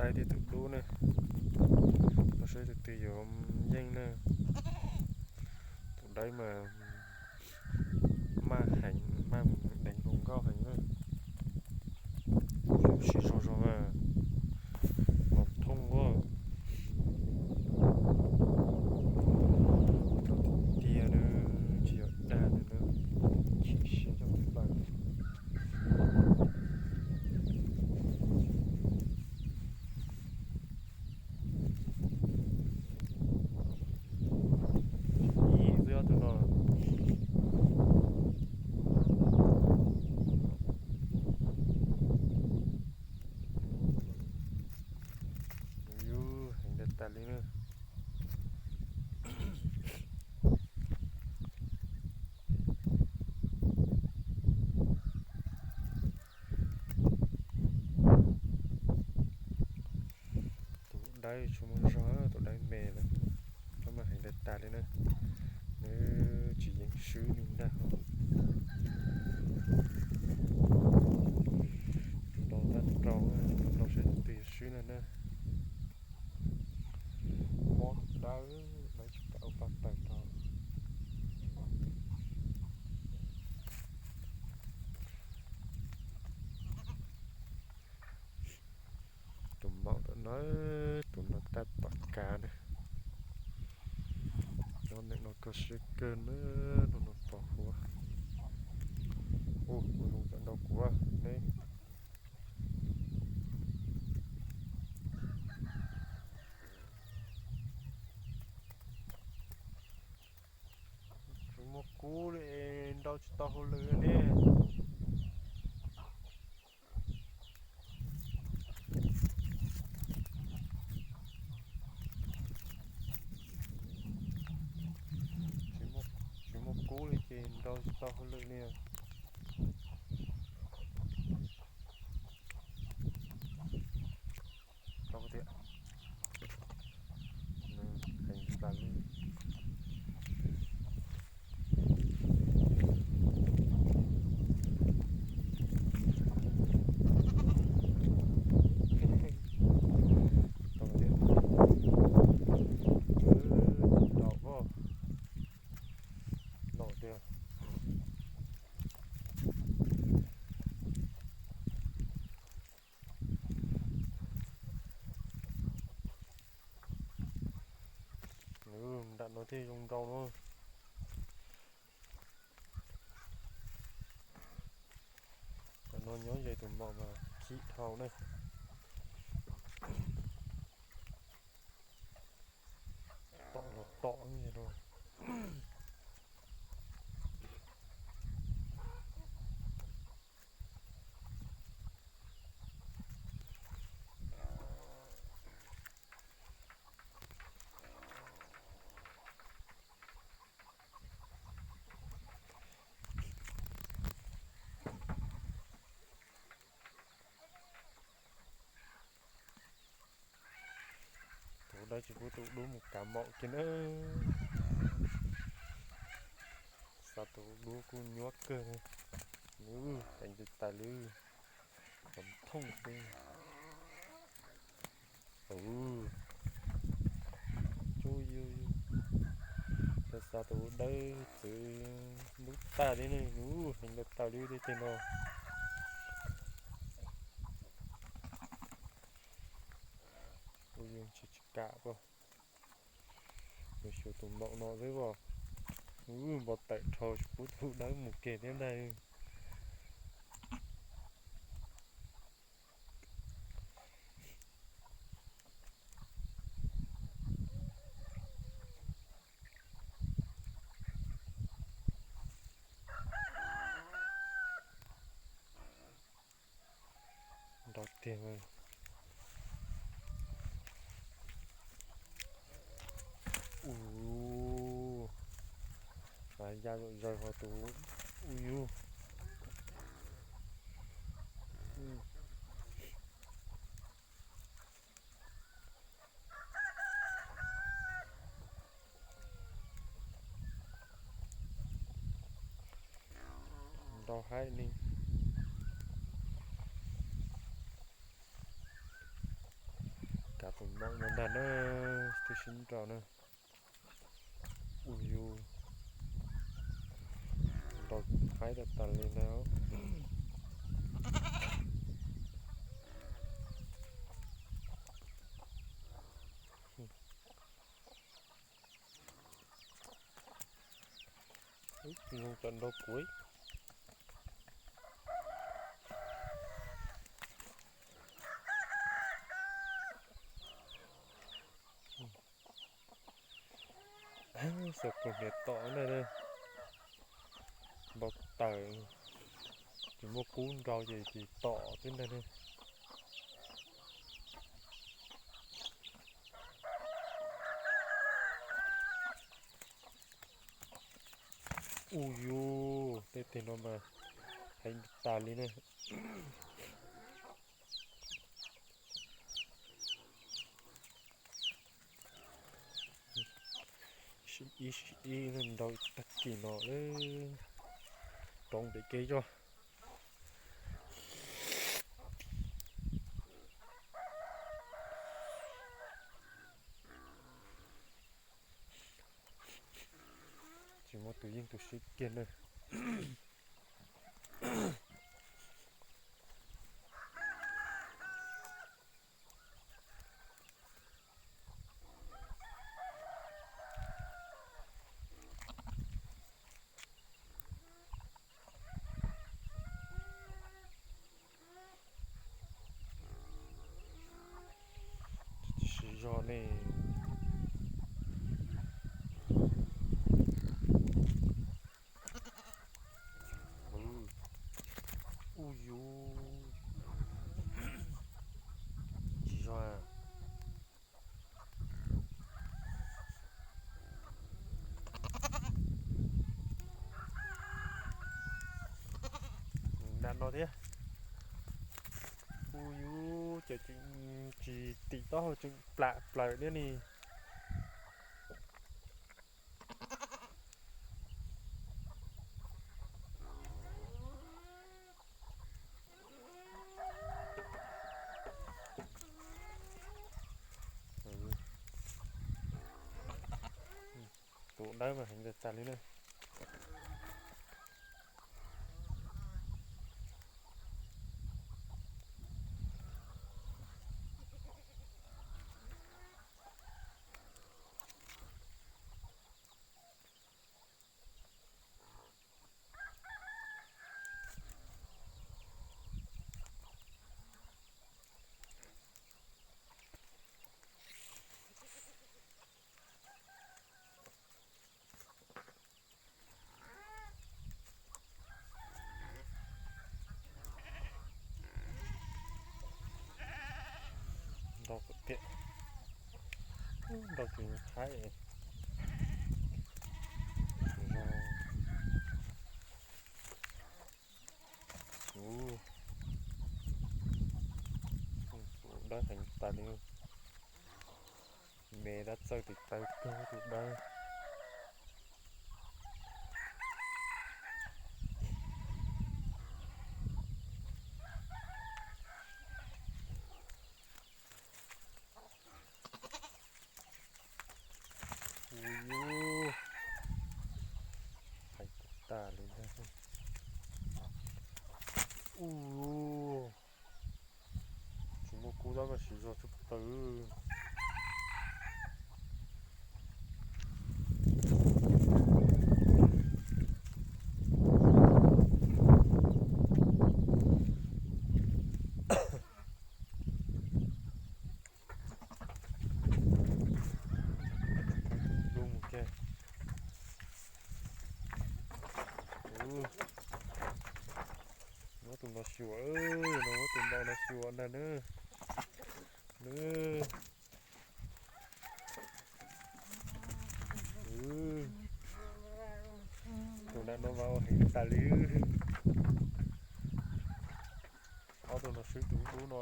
Dawb thiab tus dub ne, no saib tus twg yuav yeej ne. Tus dawb mas maj heev, maj mus deev hluas nkauj heev na. Lub sij zoo zoo na, los thooj ua tiag na, tsis yog dag na, chim siab coj plaws. Ib xwb tus no. Yus heev tas tas li na. Tus dawb tsis muaj zog, tus dawb me lawm, mas heev tas tas li na. Nws tsis yeem swb li ntag. Nrau tag nrau, nrau saib tus twg swb na na. Mob dawb, dawb tsis kam ua paj tawm rau. Tus maum tom no, tus no tab tom kav na. Nyob ntawm no koj siab kawg na, no no pos huab. Ua zoo cov nrau kuv ne. Tsis muaj kub li, nrau tsis tau hauj lwm ne. Tsis muaj kub li ces nrau tsis tau hauj lwm li. Rau tiag, nws heev tas li. Tau tiag, nrau tiag. Nram no thiaj zoo nrau no. Nram no nyob ze tus maum mas khib dhau ne. Tom los tom no. Tus dawb tsis pub tus dub mus kav maum kiag na. Xa tus dub kuj nyuab kawg. Heev tas tas li. Kom thooj xwb. Ub, tsuj yus, xa xa tus dawb txwv ntub tag li ne. Ub, heev tas tas li tej no. Kuj yeej tsis tsis kam pob. Mus xyuas tus maum no xwb os. Ub, npau taws dhau tsis pub tus dawb mus kiag thiab ntag. Nrau tiag. Ub, mas ya zom zaws ho tus, ub yug. Nrau haib li. Mus ntag na, twb sib nraus na. Ua yus nraus haib tas tas li ntag. Ib tug zoo cov nrau kuv. Xav pus hniav tom ntag, npau taws, tsis muaj kub nrau ces tsis tom xwb ntag ne. Ua yus tej teg no mas heev tas li na. Ib ib nrau tag kis no, rov pem kev zog. Tsis muaj tus yeej tus siab kiag na. Siv zog ne. Ua yus, tsis zog. Nram no thiab. Ua yus, ces tseem tsis tim taub hau tseem plam plaws thiab ne. Tus dawb mas heev tas tas li na. Nrau kom tiag, nrau tsis haib. Tus dawb heev tas li. Me dab txawj tes taw kawg tus dawb. Ua, hais tas li ntag. Ua, tsis muaj kub dab mas siv zog tshaj plaws. Muab tus no xyuas, no muab tus ntau no xyuas ntag na. Tus nram no mas ua heev tas li. Ob tug no swb tus dub no.